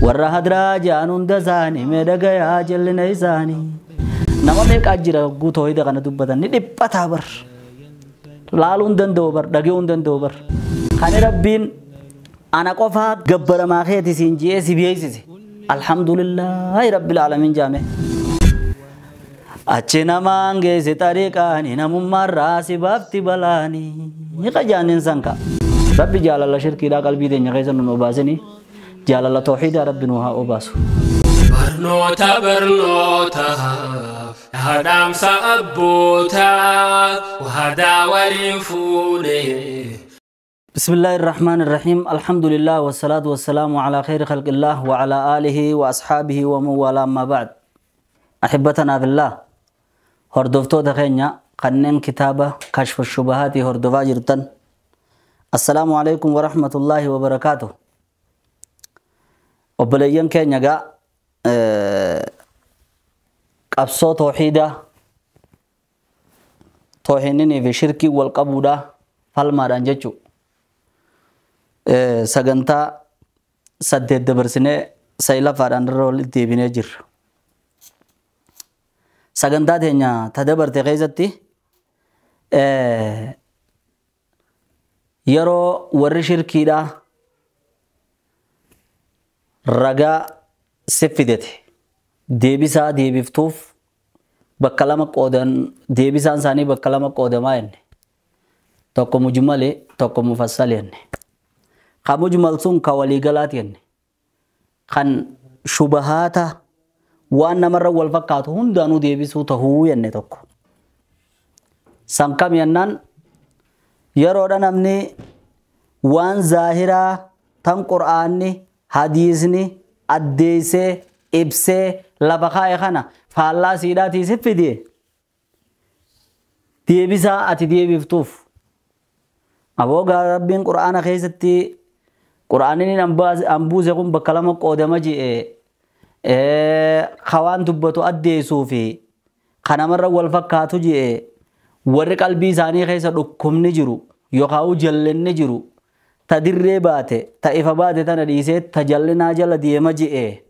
Warra hadraa ja'an hunda isaanii mee dhagayaa jallina isaanii. Nama meeqaa jira hogguu toohida kana dubbatan ni dhiphataa bar. Laaluu hin danda'u bar, dhaga'uu hin danda'u bar. Kan Rabbiin ana qofaa gabbaramaa keeti siin ji'ee si beeksise. Alhamdulillaahi Rabbil Aalamiin jaame. Achi namaan geesse xariiqaani namummaarraa si baafti balaani. Ni qajaaniin sanka. Rabbi jaalala shirkiidhaa qalbii teenya keessa nu obaasini. Jaalala toohidaa Rabbi nu haa obaasu. Barnoota barnoota dhaamsa abbootaa waadaa waliin fuune. بسم الله الرحمن الرحيم الحمد لله والصلاة والسلام على خير خلق الله وعلى آله وأصحابه ومن والاه ما بعد أحبتنا في الله هردفتو تخينيا قنن كتابة كشف الشبهات هردفا جرتن السلام عليكم ورحمة الله وبركاته وبليين كينيا قا قبصو توحيدة توحينيني في شركي والقبودة فالما رانججو sagantaa 8 dabarsinee saylafaadhaan irra walitti deebinee jirra. Sagantaa teenya ta dabarte keessatti yeroo warri shirkiidhaa ragaa si fidete deebisaa deebiftuuf bakka lama qoodan deebisaan isaanii bakka lama qoodamaa jenne. Tokko mujmalee tokko mufassal jenne. Ka mujmal sun ka waliigalaati jenne. Kan shubahaata waan namarra wal fakkaatu hundaanuu deebisuu tahuu jenne tokko. San kam jennaan yeroodha namni waan zaahiraa tan qur'aanni hadiisni addeessee ibsee lafa kaa'e kana faallaa siidhaatii si fide deebisaa ati deebiftuuf. Aboo gaa Rabbiin qur'aana keessatti qur'aanni an buuse kun bakka lama qoodama ji'e ka waan dubbatu addeessuu fi kan namarra wal fakkaatu ji'e warri qalbii isaanii keessa dhukkubni jiru yookaan jallinni jiru ta dirree baate ta ifa baate tana dhiisee ta jallinaa jala deema ji'e.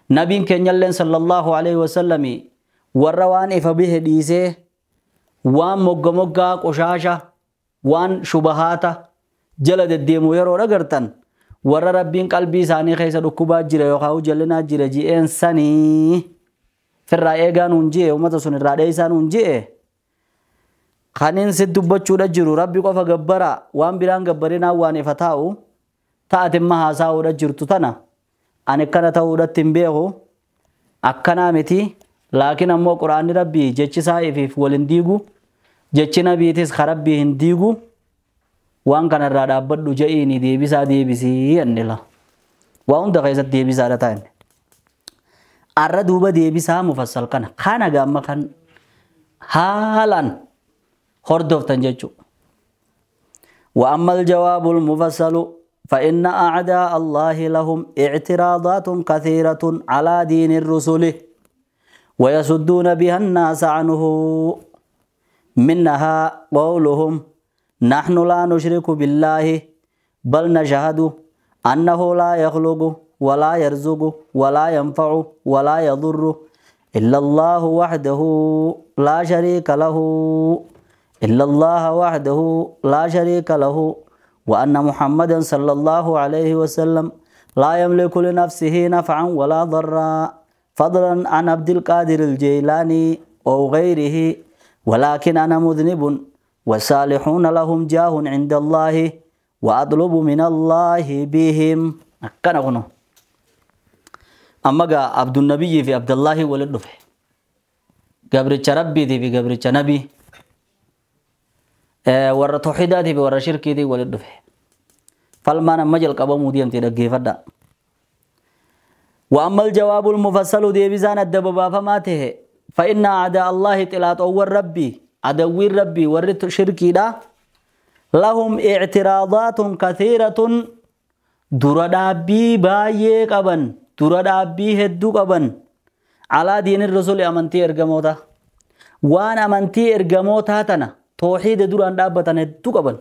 Nabiin keenyalleen sallallahu alaihi wasallami warra waan ifa bihe dhiisee waan mogga moggaa qoshaasha waan shubahaata jala deddeemu yeroo dhagartan warra Rabbiin qalbii isaanii keessa dhukkubaa jira yookaan jallinaa jira ji'een sanii firraa eegaa nuun ji'e uummata sun irraa dheessaa nuun ji'e. Kanin si dubbachuudha jiru Rabbi qofa gabbara waan biraan gabbarinaa waan ifa taa'u ta'atimma haasaa'uudha jirtu tana ani akkana ta'uudhatti hin beeku akkanaa miti laakiin ammoo quraanni Rabbii jechi isaa ifiif wal hin diigu jechi nabiitis ka Rabbii hin diigu waan kanarraa dhaabbadhu je'iini deebisaa deebisii jenne la waa hunda keessatti deebisaadha taa'e. Arra duuba deebisaa mufassal kana kana gaamma kan haalaan hordoftan jechuudha. وأما الجواب المفصل فإن أعداء الله لهم اعتراضات كثيرة على دين الرسل ويصدون بها الناس عنه منها قولهم نحن لا نشرك بالله بل نشهد أنه لا يخلق ولا يرزق ولا ينفع ولا يضر إلا الله وحده لا شريك له إلا الله وحده لا شريك له وأن محمدا صلى الله عليه وسلم لا يملك لنفسه نفعا ولا ضرا فضلا عن عبد القادر الجيلاني أو غيره ولكن أنا مذنب والصالحون لهم جاه عند الله وأطلب من الله بهم. أكنا غنو أما عبد النبي في عبد الله ولد فيه قبر ربي دي في قبر نبي warra tawxiidaatii fi warra shirkiitii walitti dhufe. Falmaan amma jalqabamuu deemte dhaggeeffadhaa. وأما الجواب المفصل ديبزان الدبابا فماته فإن أعداء الله طلعت أول ربي عدو ربي ورد شركي دا لهم اعتراضات كثيرة درد أبي بايه قبن درد أبي هدو قبن على دين الرسول أمنتي إرقموتا وان أمنتي إرقموتا تنا توحيد دران دابتن هدو قبن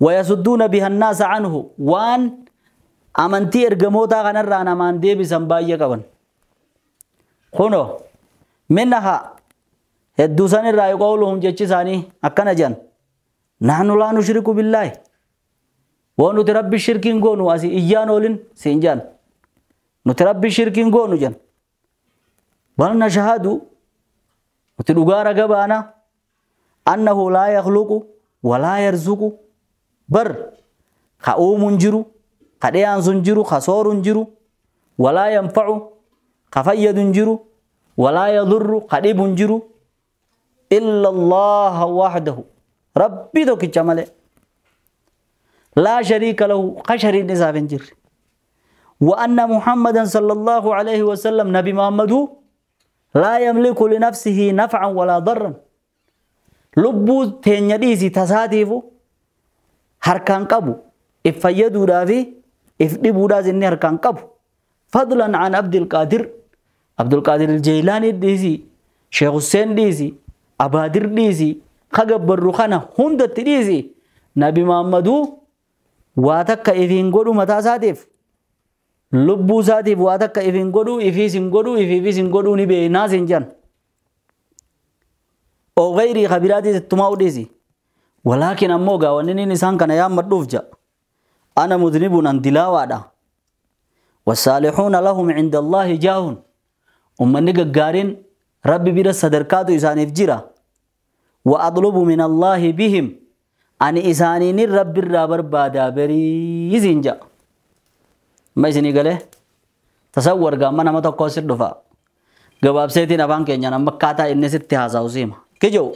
ويسدون بها الناس عنه وان Amantii ergamootaa kanarraa namaan deebisan baay'ee qaban. Kunoo minnaha hedduu sanirraa qawluhum jechi isaanii akkana jedhan. Nahnu laa nushriku billaahi. Waan nuti rabbi shirkiin goonu asii iyyaan oolin siin jedhan. Nuti rabbi shirkiin goonu jedhan. Bal nashhadu nuti dhugaa raga baana annahu laa yakhluqu walaa yarzuqu bar ka uumu hin jiru ka dhiyaansu hin jiru ka sooru hin jiru walaa yanfa'u ka fayyadu hin jiru walaa yadurru ka dhibu hin jiru illa allaha wahdahu rabbii tokkicha malee laa shariika lahu ka shariin isaaf hin jirre wa anna muhammadan sallallahu alayhi wasallam nabi muhammadu laa yamliku linafsihi naf'an walaa darran lubbuu teenya dhiisi tasaatiifu harkaan qabu if fayyaduudhaa fi if dhibuudhaas inni harkaan qabu fadlan an Abdulqaadir Abdulqaadir Jeylaanii dhiisi Sheekh Hussein dhiisi Abaadir dhiisi ka gabbarru kana hundatti dhiisi Nabi Muhammaduu waa takka ifiin godhu mataa isaatiif lubbuu isaatiif waa takka ifiin godhu ifiis hin godhu ifiifis hin godhuu ni beeknaas hin jedhan. Oo gayrii kabiraatis ittumaa dhiisi. Walaakin ammoo gaa wanni inni isaan kana yaammadhuuf ja'a. Ana mudnibun an dilaawaadha. Wasaalixuuna lahum cinda Allaahi jaahun. Ummanni gaggaariin rabbi bira sadarkaatu isaaniif jira. Wa adlubu min Allaahi bihim. Ani isaaniin rabbi irraa barbaadaa beriisiin ja'a. Amma isinii galee tasawwar gaamma nama tokko si dhufa. Gabaabseetiin afaan keenyaan amma akkaataa inni sitti haasa'u siima. Kijoo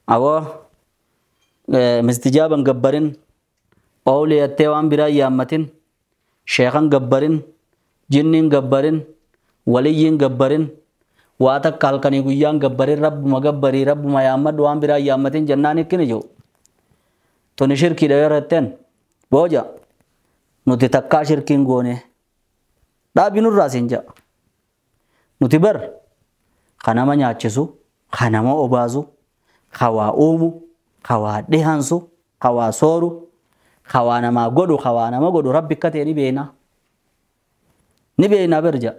awoo mistijaaban gabbarin ooliyattee waan biraa yaammatin sheekan gabbarin jinniin gabbarin waliyyiin gabbarin waa takka halkanii guyyaan gabbarin rabbuma gabbarii rabbuma yaammadhu waan biraa yaammatin jennaan ikkini jiru. Tuni shirkiidha yoo jetteen booja nuti takkaa shirkiin goone dhaabii nurraa siin ja'a. Nuti bar ka nama nyaachisu ka nama obaasu ka waa uumu ka waa dhihansu ka waa sooru ka waa namaa godhu ka waa nama godhu rabbi akka ta'e ni beekna. Ni beekna bar ja'a.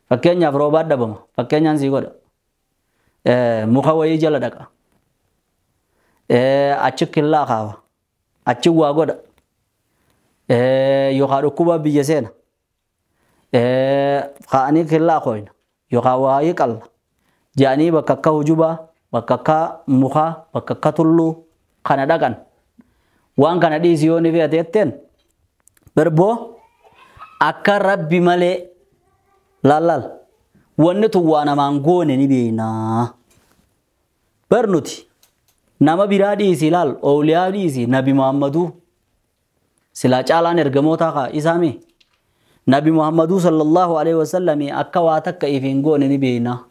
Fakkeenyaaf roobaan dhabama fakkeenyaan sii godha. Muka wayii jala dhaqa. Achi killaa kaawa. Achi waa godha. Yookaan dhukkuba biyya seena. Kaa'anii killaa kooyna. Yookaan waayii qalla. Jedhanii bakka akka hujubaa, bakka akka mukaa, bakka akka tulluu kana dhaqan. Waan kana dhiisi yoo ni fe'ate jetteen barboo akka rabbi malee laallal wanni tun waa namaan goone ni beeknaa. Bar nuti nama biraa dhiisi laal ooliyaa dhiisi Nabi Muhammaduu silaa caalaan ergamootaa kaa isaami Nabi Muhammaduu sallallahu alaihi wasallam akka waa takka ifiin goone ni beeknaa.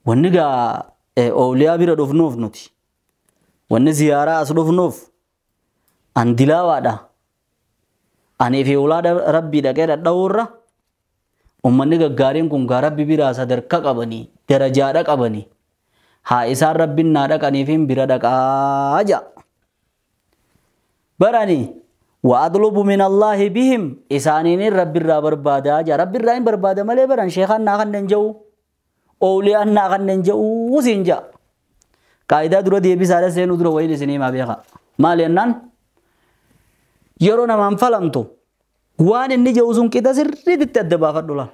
Wanni gaa ooliyaa bira dhufnuuf nuti wanni ziyaaraa as dhufnuuf an dilaawaadha. Ani fi ulaa rabbii dhaqee dhadha'uurra ummanni gaggaariin kun gaa rabbi biraa sadarkaa qabanii darajaadha qabanii haa isaan rabbiin naa dhaqaniif bira dhaqaa ja'a. Barani wa adlubu min Allaahi bihim isaaniin rabbi irraa barbaadaa ja'a. Rabbi irraa hin barbaada malee baran sheekaan naa kanneen jedhu ooliyaan naa kanneen jedhu siin ja'a. Qaayidaa dura deebisaadha seenuu dura wayiin isinii himaa beekaa. Maal jennaan yeroo namaan falamtu waan inni jedhu sun qixa sirriitti adda baafadhu laal.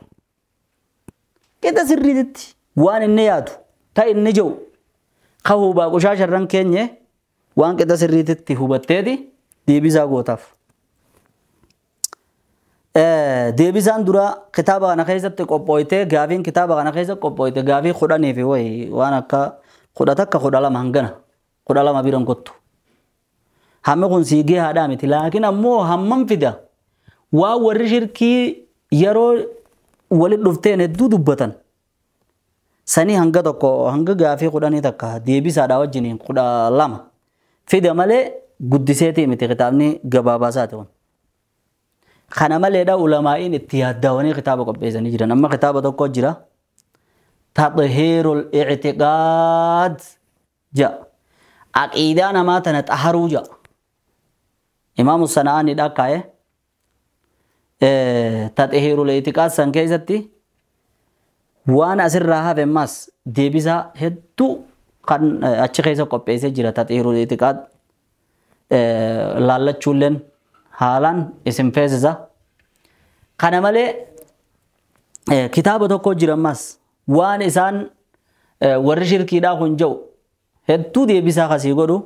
Qixa sirriitti waan inni yaadu ta inni jedhu ka hubaa qushaa sharran keenye waan qixa sirriitti hubatteeti deebisaa gootaaf. Deebisaan dura kitaaba kana keessatti qophooyte gaafiin kitaaba kana keessatti qophooyte gaafii 10 fi wayi waan akka 11 12 hangana 12 biran kottu. Hammi kun siigee haadhaa miti laakiin ammoo hammam fida waa warri shirkii yeroo walitti dhufteen hedduu dubbatan. Sanii hanga tokko hanga gaafii 10 takka deebisaadhaa wajjiniin 12 fida malee guddiseetii miti kitaabni gabaabaa isaati kun. Kana maleedha ulamaa'iin itti yaaddaawanii kitaaba qopheessanii jiran. Amma kitaaba tokko jira. Taxihiirul Ictiqaad ja'a. Aqiidaa namaa tana xaharuu ja'a. Imaamu Sana'aani dhakkaa'e taxihiirul itiqaad san keessatti waan asirraa hafe ammas deebisaa hedduu kan achi keessa qopheessee jira. Taxihiirul itiqaad laallachuulleen haalaan isin feesisa. Kana malee kitaaba tokko jira ammas waan isaan warri shirkiidhaa kun jedhu hedduu deebisaa kasii godhu.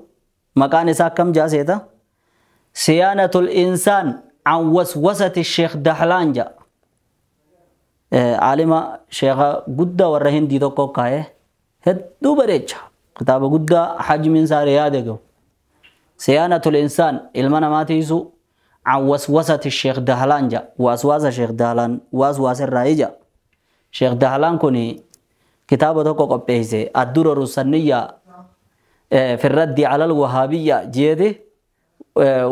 Maqaan isaa akkam jaaseeta? Siyaanatul insaan an waswasati Sheekh Dahlaan jedha. Aalima sheekha guddaa warra Hindii tokko kaa'ee hedduu bareecha. Kitaaba guddaa hajmiin isaa riyaada gahu. Siyaanatul insaan ilma namaa tiisu an waswasati Sheekh Dahlaan jedha. Waswasa Sheekh Dahlaan waswasa irraa ija. Sheekh Dahlaan kun kitaaba tokko qopheesse Adduraru Sanniyyaa fi Raddi alal Wahaabiyyaa jeete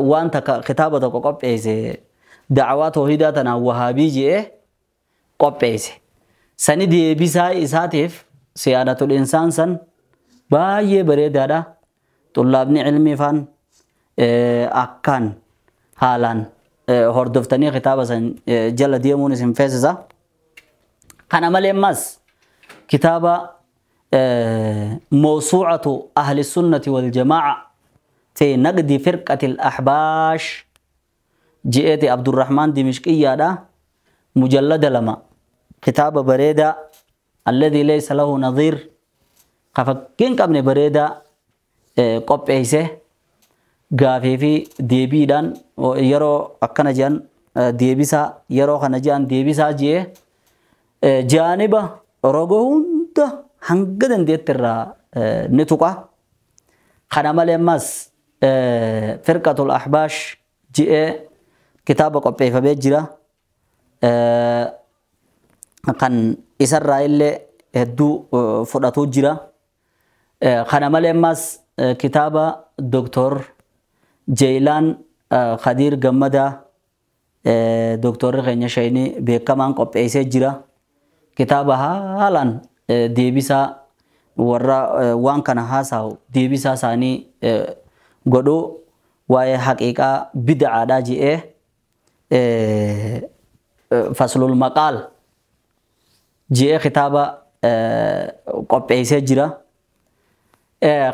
waan takka kitaaba tokko qopheesse da'awaa toohidaa tanaan Wahaabii je'ee qopheesse. Sani deebisaa isaatiif siyaanatul insaan san baay'ee bareedaadha. Xullaabni ilmii faan akkaan haalaan hordoftanii kitaaba san jala deemuun isin feesisa. Kana malee ammas kitaaba mawsuucatu ahli sunnati wal jamaa'a fi naqdi firqati al-ahbaash je'eeti Abdurrahmaan Dimishqiyyaadha. Mujallada 2 kitaaba bareedaa alladhi laysa lahu nadhiir kafakkiin qabne bareedaa qopheesse gaafii fi deebiidhaan yeroo akkana jedhan deebisaa yeroo kana jedhan deebisaa jee jaaniba roga hunda hanga dandeetti irraa ni tuqa. Kana malee ammas firqatul ahbaash je'ee kitaaba qopheeffamee jira. Kan isarraa illee hedduu fudhatu jira. Kana malee ammas kitaaba Doktor Jeelaan Khadiir Gammadaa doktorri keenya shayinii beekamaan qopheessee jira. Kitaaba haalaan deebisaa warra waan kana haasa'u deebisaa isaanii godhu waa'ee haqiiqaa bid'aadhaa je'ee faslul maqaal je'ee kitaaba qopheessee jira.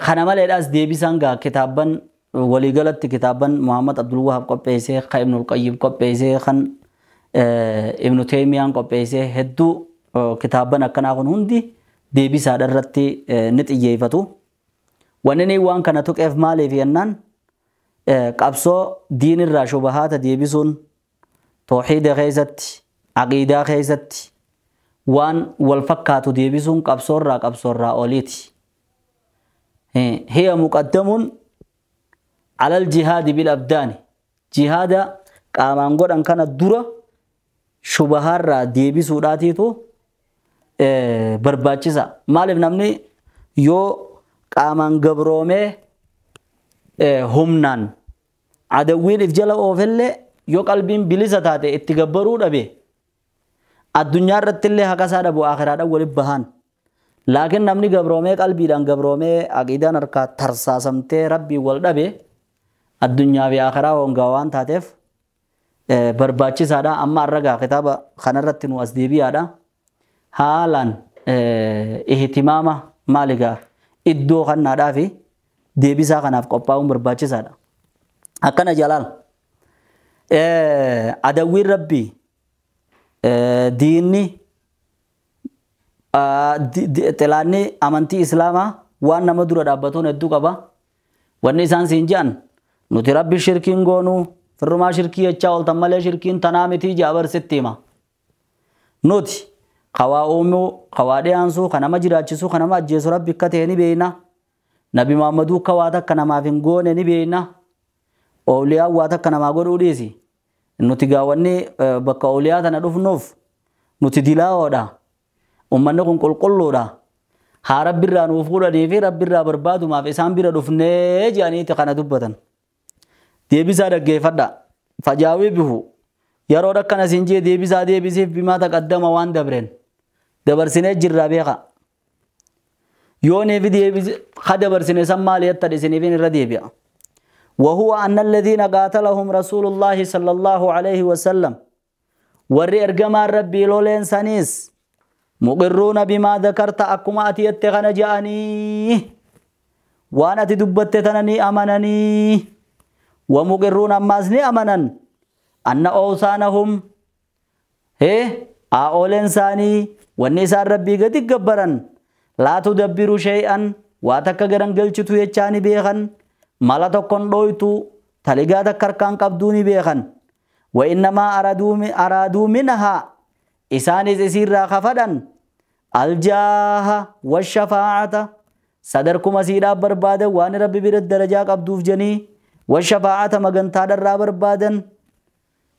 Kana maleedhaas deebisaan gaa kitaabban waliigalatti kitaabban Muhammad Abdul Wahab qopheessee, kan Ibnul Qayyim qopheessee, kan Ibnu Teymiyaan qopheessee hedduu kitaabban akkanaa kun hundi deebisaadha irratti ni xiyyeeffatu. Wanni inni waan kana tuqeef maaliif jennaan qabsoo diinirraa shubahaata deebisuun tooxiida keessatti, aqiidaa keessatti waan wal fakkaatu deebisuun qabsoorraa oliiti. Hiya muqaddamun alal jihaadi bil abdaani. Jihaada qaamaan godhan kana dura shubahaarraa deebisuudhaatiitu barbaachisa. Maaliif namni yoo qaamaan gabroomee humnaan adawwiin if jala oofellee yoo qalbiin bilisa taate itti gabbaruu dhabe addunyaa irratti illee haqa isaa dhabu akhiraadhaan walitti bahan. Laakiin namni gabroomee qalbiidhaan gabroomee aqiidaan harkaa tarsaasamtee rabbii wal dhabe addunyaa fi akhiraa hongaa waan taateef barbaachisaadha. Amma arragaa kitaaba kanarratti nu as deebi'aadha. Haalaan ihtimaama maaligaa iddoo kannaadhaa fi deebisaa kanaaf qophaa'uun barbaachisaadha. Akkana jalaal adawwiin rabbii diinni xilaanni amantii islaamaa waan nama dura dhaabbatuun hedduu qaba. Wanni isaan siin jedhan nuti rabbi shirkiin goonuu firrumaa shirkii jechaa ooltan malee shirkiin tanaa mitii jedha barsitti hima. Nuti kawaa uumuu, kawaa dhiyaansuu, kan nama jiraachisuu, kan nama ajjeesu rabbi akka ta'e ni beekna. Nabi Muhammaduu akka waa takka namaaf hin goone ni beekna. Ooliyaan waa takka namaa godhuu dhiisi. Nuti gaawwanni bakka ooliyaa tana dhufnuuf nuti dilaawoodha. Uummanni kun qulqulluudha. Haa rabbirraa nuuf fuudhanii fi rabbirraa barbaadumaaf isaan bira dhufnee jedhaniiti kana dubbatan. Deebisaa dhaggeeffadha. Fajaawii bihu. Yeroo akkana siin jee deebisaa deebisiif bimaa taqaddama waan dabreen. Dabarsinee jirraa beeka. Yoo neefi deebisi ha dabarsine san maali jettan isiniifin irra deebi'a. وهو أن الذين قاتلهم رسول الله صلى الله عليه وسلم ور إرجما ربي لولين سانيس مقرون بما ذكرت أكما أتيت جاءني وأنا تدبت تنني أمنني ومقرون أمازني أمنا أن أوثانهم هي أولين ساني والنساء ربي قد جبرا لا تدبروا شيئا واتكغرن قلچتو يچاني بيخن مالا تكون دويتو تلقا تكركان قبدوني بيخن وإنما أرادوا منها إسانيز إسير خفدا الجاه والشفاعة صدركم سيرا بربادا وان ربي برد درجة قبدوف جني والشفاعة مغنتا در بربادا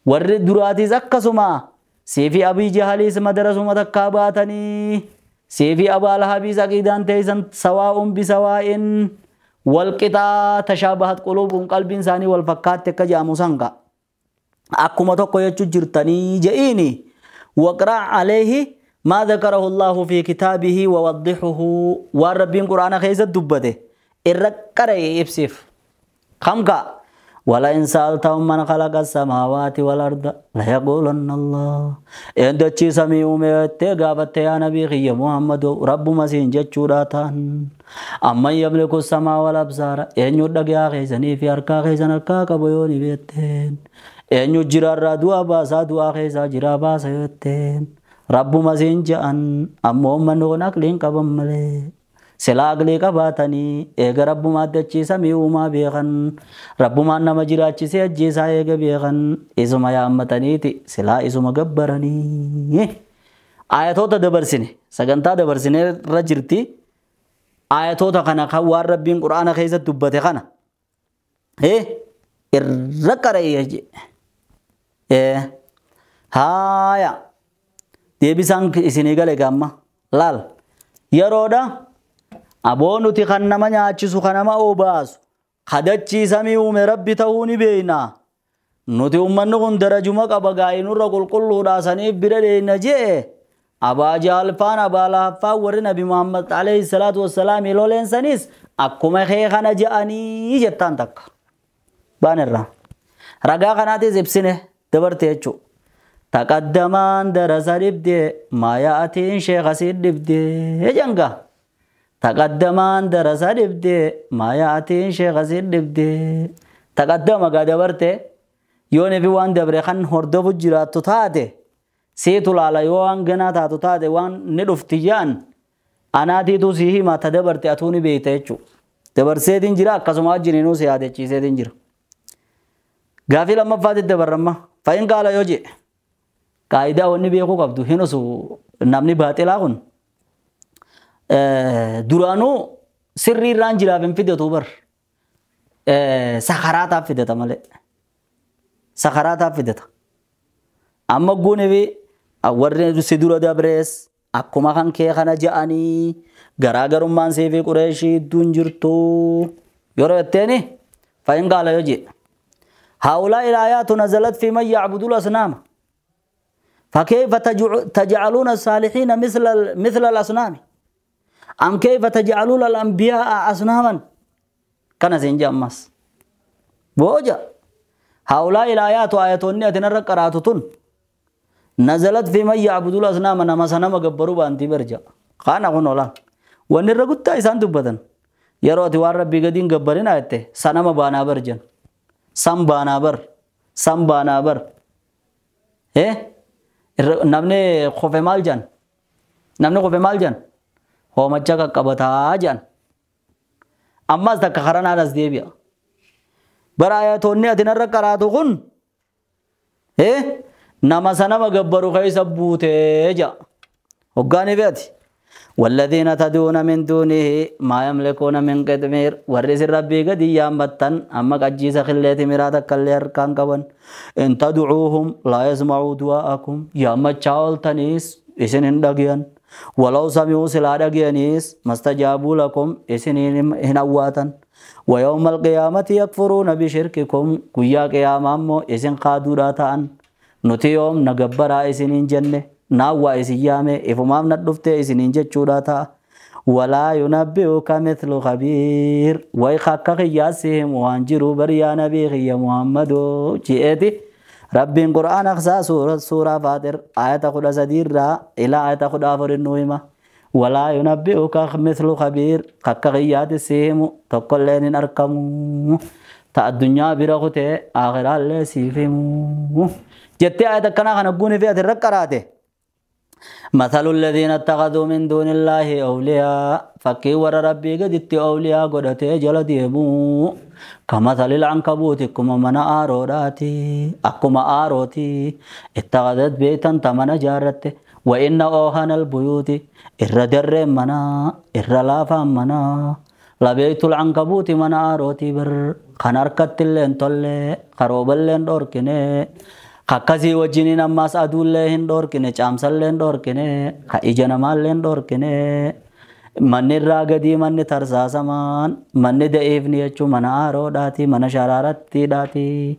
ورد دراتي زكسما سيفي أبي جهليس مدرسما تكاباتني سيفي أبا لهبيس أكيدان تيسن سواء بسواء والقطا تشابهت قلوبهم قلب إنساني والفكات تكجامو سنغا أكما تقو يجرتني جئيني وقرأ عليه ما ذكره الله في كتابه ووضحه والربين قرآن خيز الدبته الرقري إبسف خمكا ولئن سألتهم من خلق السماوات والأرض ليقولن الله إن دتشي سمي أميت غابت يا نبي خي محمد رب مسين جچوراتان أما يملك السماء والأبصار إن يدغيا خيزني في أركا خيزن أركا كبيوني بيتين إن يجرى دوا باسا دوا خيزا جرا باسا يتين رب مسين جان أما من نقلين كبمله سلاغلي قباتني ايغ رب ما دچي سمي وما بيغن رب ما نما جراچي سي اجيسا ايغ بيغن اسما يا امتنيتي سلا اسما غبرني آياتو دبرسني سغنتا دبرسني رجرتي آياتو خنا خوار ربين قران خيزه دبته خنا ايه الرقره ايه هايا ديبسان اسني غله غاما لال يرودا أبو نتي خنما نياچسو خنما أوباس خدچي سمي أمي ربي تهوني بينا نتي أمنو كن درجما قبا غاينو رقل قلو راسني برد نجي أبا جالفان أبا لهفا ور نبي محمد عليه الصلاة والسلام لولين سنيس أكما خي خنا جاني جتان تك بانرا رغا خناتي زبسنه دبرتي چو تقدمان درس ربدي ما يأتين شيخ سيد ربدي جنگا تقدمان درس ربدي ما يأتين شيخ سيد ربدي تقدم قدبرتي يوني في وان دبر خن هردو جراتو تاتي سيتو لالا يوان غنا تاتو تاتي وان ندفتيان انا تيتو سيهي ما تدبرتي اتوني بيتيچو دبر سيدين جرا كسما جنينو سيادچي سيدين جرا غافي لما فاتت دبرما فإن قال يوجي قاعدة وني بيكو قبدو هنسو نمني باطلاغن duraanuu sirrii irraan jiraaf hin fidatu bar sakaraataaf fidata malee sakaraataaf fidata amma guunii fi warri si dura dabrees akkuma kan kee kana ja'anii garaagarummaan sii fi qureeshii idduun jirtu yeroo jetteeni fa'in qaala yoo jedhe هؤلاء الآيات نزلت في من يعبد الأصنام فكيف تجعلون الصالحين مثل الأصنام أم كيف تجعلون الأنبياء أصناما كان زنجا مس بوجا هؤلاء الآيات آيات نرقراتتن نزلت في من يعبد الأصنام نما سنما قبروا بانتي برجا خانا قنولا ونرقتا إسان دبتن يروتي وان ربي قدين قبرين آياته سنما بانا برجن سم بانا بر سم بانا بر إيه نمني خوف مال جان نمني خوف مال جان هو مچا قبطا جان أما تك خرنا رس ديبيا برايا توني أتنا ركراتو كن إيه نما سنما جبرو خيس أبوته جا وقاني بيتي والذين تدعون من دونه ما يملكون من قطمير ورس ربي قد يامتن أما قجيس خليت مرادك اللي أركان كبن إن تدعوهم لا يسمعوا دعاءكم يا ما تشاول تنيس إسن هندقيان ولو سمعوا سلا دقيانيس ما استجابوا لكم إسن هنواتا ويوم القيامة يكفرون بشرككم قيا قياما إسن قادراتان نتيوم نقبرا إسنين جنة ناوا إسيامه إفمام ندفته إسنين جتشوراتا ولا ينبئك مثل خبير ويخك قياسهم وانجروا بريا نبي يا محمد جئتي رب القرآن أخسى سورة فاطر آية خد سدير إلى آية خد آفر النويمة ولا ينبئك مثل خبير خك قياسهم تقلين أركمو تا الدنيا برغته آخر الله سيفمو جتي آية كنا خنقوني فيها تركراته مثل الذين اتخذوا من دون الله أولياء فكي ور ربي قد أولياء قدته جلديمو كمثل العنكبوت كما من آروراتي أكما آروتي اتخذت بيتا تمن جارته وإن أوهن البيوت إر در منا إر لافا منا لبيت العنكبوت من آروتي بر خنركت اللين تولي خروب اللين دوركني خكزي وجنين أماس أدولهن دوركني چامسلهن دوركني خإجنا مالهن دوركني من الراغدي من ترساسمان من دئيفني يچو من آرو داتي من شرارتي داتي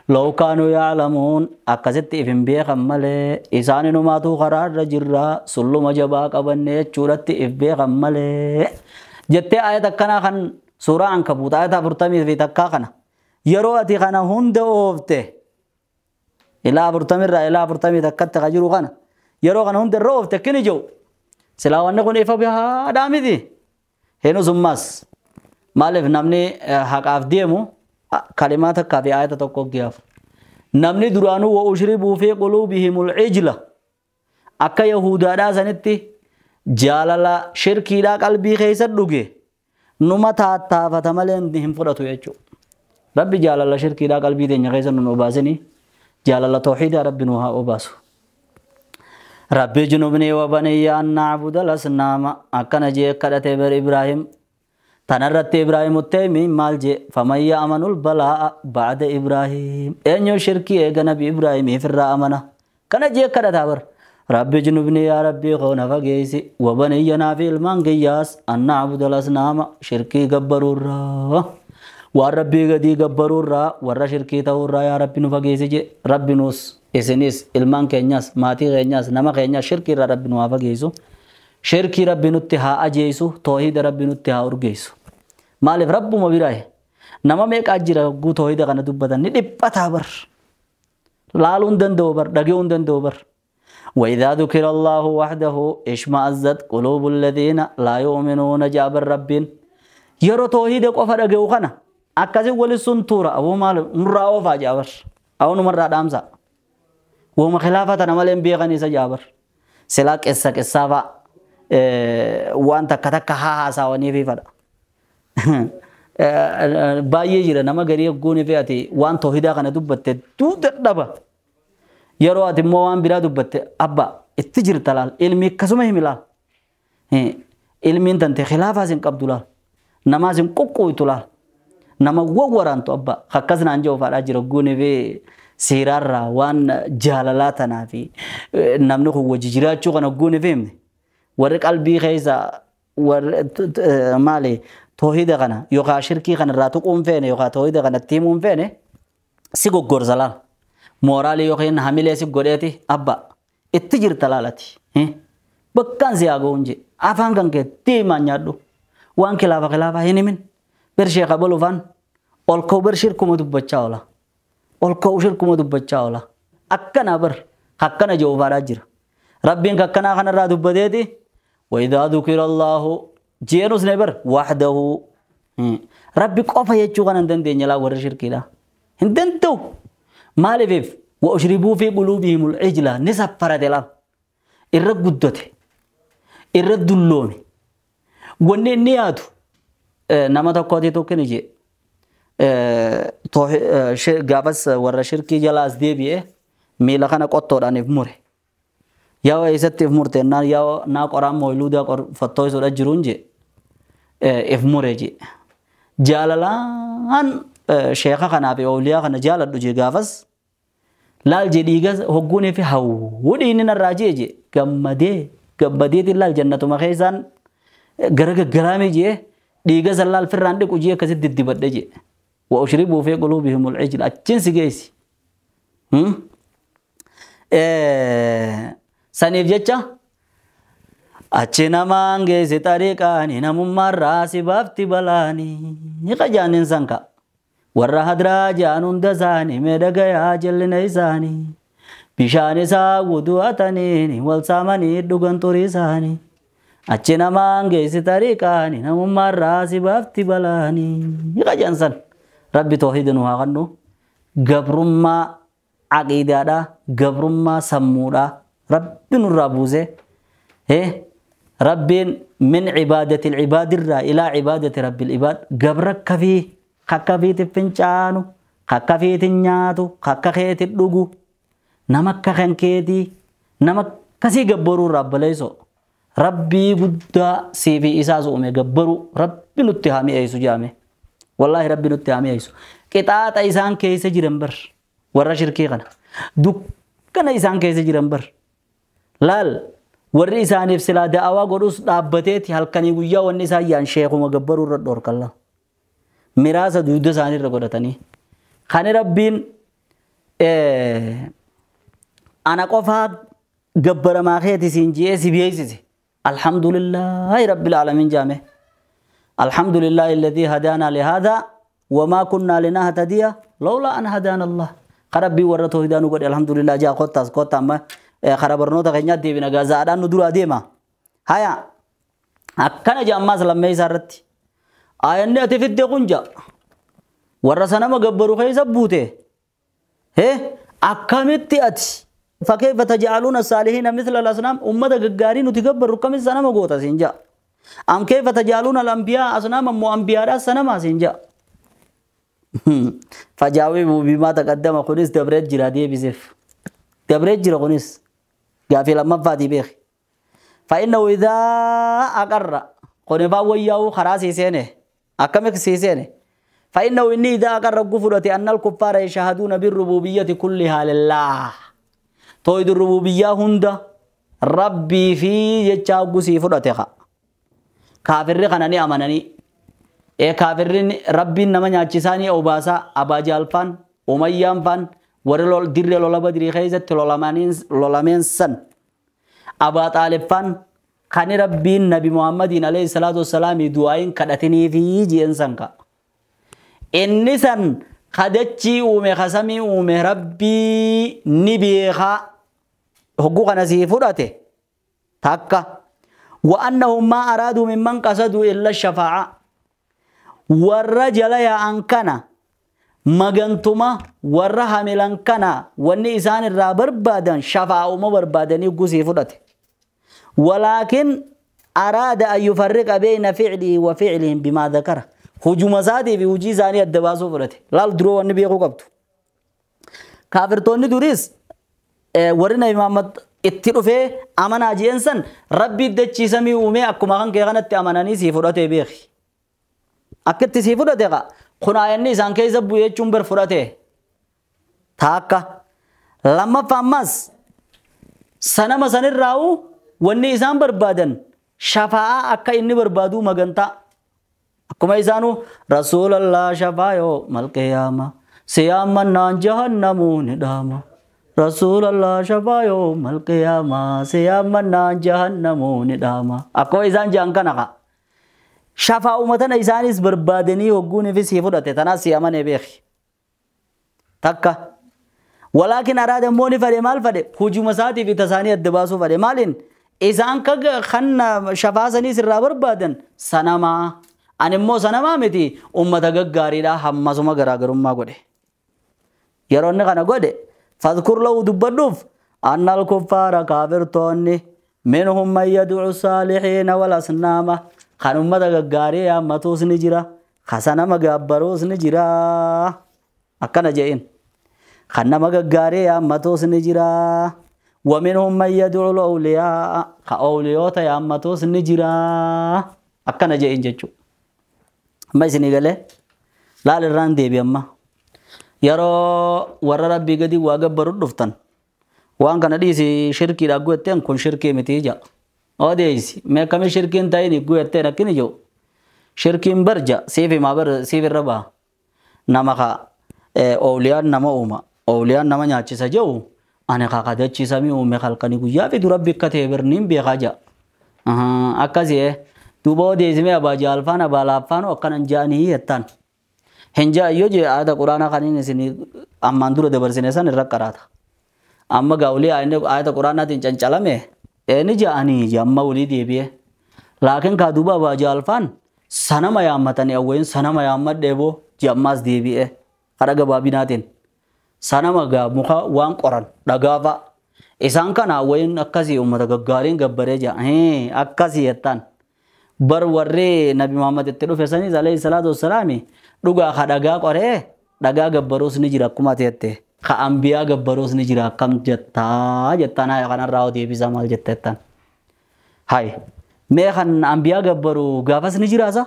لو كانوا يعلمون أكزت إفن بيخم ملي إسان نماتو قرار رجرا سلو مجبا قبني چورت إف بيخم ملي جتي آية تكنا خن سورة عنكبوت آية فرتمي في تكا خنا يرو أتي خنا هند أوفته إلى فرتمي را إلى فرتمي تكت غجرو خنا يرو خنا هند روفته كني جو سلاوان نكون إفا بها دامي دي هنو زماس مالف نمني حق أف ديمو كلمات كافي آية تقوك جاف نمني درانو وأشربوا في قلوبهم العجلة أكا يهودا دا سنتي جالala shirkiidhaa qalbii keessa dhuge numa taattaafata malee hin fudhatu jechuudha. Rabbi jaalala shirkiidhaa qalbii teenya keessa nu obaasini jaalala tawxiidaa rabbi nu haa obaasu. Rabbi junubnii wa baniyya an na'buda al-asnaama akkana jee kadhate bar Ibraahim tanarratti Ibraahim utteemi maal jee faman ya'manul balaa'a ba'da Ibraahim eenyu shirkii eega nabi Ibraahimiif irraa amana kana jee kadhataa bar. ربي جنبني يا ربي خونا فقيسي وبنينا في المان قياس أن نعبد الأصنام شركي قبروا الرا والربي قدي قبروا الرا والرا شركي تورا يا ربي نفقيسي جي ربي نوس إسنيس المان كينياس ماتي كينياس نما كينياس شركي را ربي نوها فقيسو شركي ربي نتها أجيسو توحيد ربي نتها أرقيسو مالف ربو ما براي نما ميك أجرا قو توحيد غنا دبتا ندبتا بر لالون دندو بر دقيون دندو بر وإذا ذكر الله وحده اشمأزت قلوب الذين لا يؤمنون جاب الرب يرو توحيد قفر أجوخنا أكازي ولي سنتورا أبو مال مرة أوفا جابر أو نمرة دامسا وما خلافة نمالين بيغني سجابر سلاك إسا إسافا وأنت كتك ها ساوني في فدا بايي جرا نما غري غوني فياتي وان توحيدا كان دبت تو دبا yeroo ati immoo waan biraa dubbatte abba itti jirta laal ilmi akkasuma himi laal ilmiin tante khilaafaas hin qabdu laal namaas hin quqquuytu laal nama wawwaraantu abba akkas naan jedhu faadhaa jira guuni fi seeraarraa waan jaalalaa tanaa fi namni kun wajji jiraachuu kana guuni fi himne warri qalbii keessa warri maali toohida kana yookaan shirkii kana irraa tuquun feene yookaan toohida kana itti himuun feene si goggorsa laal. Mooraalii yookiin hamilee si godheeti abba itti jirta laalati. Bakkaan si haa ga'uun jee afaan kan kee diimaan nyaadhu waan kilaafa kilaafaa hin himin birshee qabaluufaan ol ka'u bir shirkuma dubbachaa oola ol ka'u shirkuma dubbachaa oola akkana bar akkana jehuufaadhaa jira. Rabbiin akkanaa kanarraa dubbateeti وإذا ذكر الله jeenus ne bar وحده rabbi qofa jechuu kana hin dandeenye laa warra shirkiidha hin danda'u. مالفيف وأشربوا في قلوبهم العجلة نسفرت الأرض الرد الرد اللون والنيات نما تقاضي توكنجي قابس ورا شركي جلاس ديبيه ميلا خنا قطور أنا في مره يا ويست في مرتين نا يا نا قرام مولودا قر فتوي سورة جرونجي في مره جي جالالان شيخا خنا في أولياء خنا جالد دجي قافز لال جديجا هجوني في هاو ودين الراجي جي جمدي جمدي تلال جنة ما خيزان غرق غرامي جي ديجا زلال في الراندك وجي كزيد دبت جي وأشربوا في قلوبهم العجل أجنس جيسي سنيف جتة Achi namaan geesse xariiqaani namummaarraa si baafti balaani. Ni qajaaniin sanka. Warra hadraa ja'an hunda isaanii miidhagayaa jallina isaanii. Bishaan isaa wudu'ataniin wal saamanii dhugan xurii isaanii. Achi namaan geesse xariiqaani namummaarraa si baafti balaani. Ni qajaan san. Rabbi toohida nu haa kennu. Gabrummaa aqiidaadhaa, gabrummaa sammuudhaa Rabbi nurraa buuse. Rabbiin min cibaadati ilcibaadirraa ilaa cibaadati rabbil ibaad gabra kafii kakka fiitin fincaanu kakka fiitin nyaatu kakka keetin dhugu nama akka kan keetii nama akkasii gabbaruu irraa baleesso rabbii guddaa siifi isaas uume gabbaruu rabbi nutti haa mi'eessu jaame wallaahi rabbi nutti haa mi'eessu qixaaxa isaan keessa jiran bar warra shirkii kana dukkana isaan keessa jiran bar laal warri isaaniif silaa da'awaa godhus dhaabbateeti halkanii guyyaa wanni isaan yaan sheekuma gabbaruu irra dhorkalla. Miraasa dugda isaanii irra godhatanii. Kan rabbiin ana qofaa gabbaramaa keeti siin ji'ee si beeksise. Alhamdulillaahi rabbil aalamiin jaame. Alhamdulillaahi alladhii hadaanaa lihaadhaa wamaa kunnaa linahtadiya lawlaa an hadaana Allah. Kan rabbiin warra toohidaa nu godhe alhamdulillah jaa kottaas kotta amma karaa barnoota keenyaa deebina gaazaadhaan nu duraa deema. Haya akkana jaa ammaas lammeessaa irratti. Aayanni ati fidde kun jaa warra sanama gabbaru keessa buute. Akkamitti ati fakkeeffa tajaaluuna saalihiina mithla al-asnaam ummata gaggaarii nuti gabbarru akkamitti sanama goota siin jaa. Am keeffa tajaaluuna al-ambiyaa asnaama immoo ambiyaadhaa sanamaa siin jaa. Fajaawibu bimaa taqaddama kunis dabree jira deebiseef. Dabree jira kunis. Gaafii lammaffaatii beeki. Fa'innahu idhaa aqarra qonifaa wayyaa'uu karaa sii seene akkamitti sii seene. Fa'innahu inni idhaa aqarra gufudhate annal kuffaara yashahaduuna birrubuubiyyati kullihaa lillaah. Tooyidu rububiyyaa hunda rabbii fi jecha gusii fudhate qa. Kaafirri kana ni amananii. Kaafirri rabbiin nama nyaachisaanii obaasaa Abaa Jaalfaan Umayyaan faan warri dirree lola Badrii keessatti lolameen san Abaa Xaalib faan kan rabbiin Nabi Muhammadiin alayhi salaatu wassalaamii du'aayin kadhatinii fi ji'een san ka. Inni san kadachii uume kasamii uume rabbii ni beekaa hogguu kana sii fudhate takka. Wa'annahum maa araaduu mimman qasaduu illa shafaa'a. Warra jala yaa'an kana magantuma warra hamilan kana wanni isaan irraa barbaadan shafaa'uma barbaadanii gusii fudhate. Walaakin araada an yufarriqa bayna ficlii wa ficlihim bimaa dhakara. Hujuma isaatii fi hujii isaanii adda baasuu fudhate. Laal duroo wanni beekuu qabdu. Kaafirtoonni duriis warri Nabi Muhammad itti dhufee amanaa jeen san rabbii dachiisamii uumee akkuma kan kee kanatti amananii sii fudhatee beeki. Akkitti sii fudhate qa. Kun aayanni isaan keessa bu'ee jechuun bar fudhate. Taakka. Lammaffaa ammas sanama sanirraa'u wanni isaan barbaadan shafaa'aa akka inni barbaaduu magantaa. Akkuma isaanuu Rasuulallah shafaayoo malqiyaama siyaamannaan jahannamuu ni dhaama. Rasuulallah shafaayoo malqiyaama siyaamannaan jahannamuu ni dhaama. Akkuma isaan ja'an kana qa. Shafaa'uma tana isaanis barbaadanii hogguun fi sii fudhate tanaas si amanee beeki. Takka. Walaakin araada immoo ni fadhe maal fadhe hujuma isaatii fi tasaanii adda baasuu fadhe maaliin isaan kan shafaasanii sirraa barbaadan sanamaa. Ani immoo sanamaa miti ummata gaggaariidhaa hammasuma garaagarummaa godhe. Yeroo inni kana godhe fadhkur lahu dubbadhuuf annal kuffaara kaafirtoonni minhum man yad'u saalihiina wal asnaama. Kan ummata gaggaarii yaammatuus ni jira. Kan sanama gabbaruus ni jira. Akkana je'in. Kan nama gaggaarii yaammatuus ni jira. Wa minhum man yad'u al-awliyaa. Ka awliyoota yaammatuus ni jira. Akkana je'in jechuudha. Amma isinii galee laal irraan deebi amma. Yeroo warra rabbii gadi waa gabbaru dhuftan waan kana dhiisi shirkiidha guutteen kun shirkii miti ja'a. Odeessi mee akkami shirkiin ta'in guutteen akkini jiru. Shirkiin barja siif himaa bar siif irra ba'a. Nama ka ooliyaan nama uuma ooliyaan nama nyaachisa jiru ani ka kadachiisamii uume halkanii guyyaa fi dura bikka ta'e birniin beekaa ja'a. Akkasii duuba odeessimee abaa jaalfaan abaa laaffaan akkanan ja'anii jettaan. Hin ja'an yoo jee ayata quraanaa kaniin isin ammaan dura dabarsine san irra qaraata. Amma gaa olii ayata quraanaatiin cancalame ni ja'anii amma olii deebi'e. Laakiin kaa duuba abaa jaalfaan sanama yaammatanii awwayin sanama yaammadhee boo ji'ammaas deebi'e. Karaa gabaabinaatiin sanama gaa muka waan qoran dhagaa fa'a. Isaan kana awwayin akkasii uummata gaggaariin gabbaree jira. Akkasii jettaan. Bar warri Nabi Muhammad itti dhufe sanis alayhi salaatu wassalaami dhugaa ka dhagaa qoree dhagaa gabbaruus ni jira akkuma ati jette. Ka ambiyaa gabbaruus ni jira akkam jettaa jettaan haya kanarraa deebisaa maal jette jettaan. Hay mee kan ambiyaa gabbaru gaafas ni jiraasa?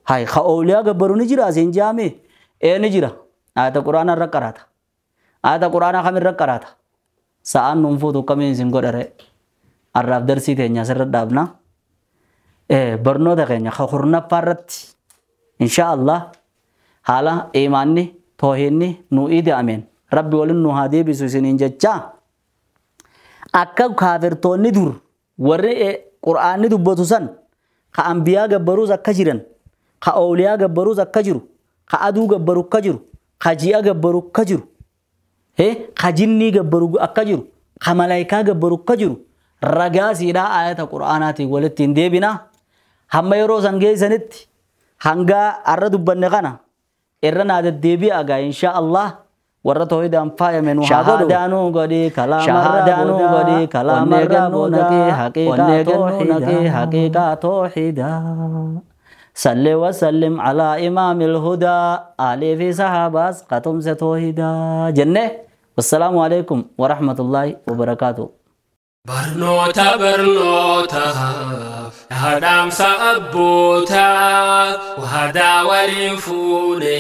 Hay ka ooliyaa gabbaru ni jiraasa hin jaame? Ee ni jira. Ayata quraanaa irra qaraata. Ayata quraanaa kamirra qaraata? Sa'aan nuun fuutu akkamiin isin godhare? Arraaf darsii teenya asirra dhaabna. Barnoota keenya kurnaffaa irratti insha Allah haala imaanni toohinni nu ida'ameen rabbi waliin nu haa deebisu isiniin jechaa akka kaafirtoonni dur warri qur'aanni dubbatu san ka ambiyaa gabbaruus akka jiran ka ooliyaa gabbaruus akka jiru ka aduu gabbaru akka jiru ka ji'a gabbaru akka jiru ka jinnii gabbaru akka jiru ka malaayikaa gabbaru akka jiru ragaa siidhaa ayata qur'aanaatiin walitti hin deebinaa. Hamma yeroo san geessanitti hanga har'a dubbanne kana irra naa deddeebi'a gaa insha Allah warra toohidaan faayame nu haa godhu. Shahaadaanuu godhi kalaamarraa godhi kalaamarraa naqee haqiiqaa toohidaa. Salli wasallim alaa imaamil hudaa aalii fi sahabaas qatumse toohidaa jenne. Wassalaamu alaikum warahmatullaahi wabarakaatuh. Barnoota barnoota dhaamsa abbootaa waadaa waliin fuune.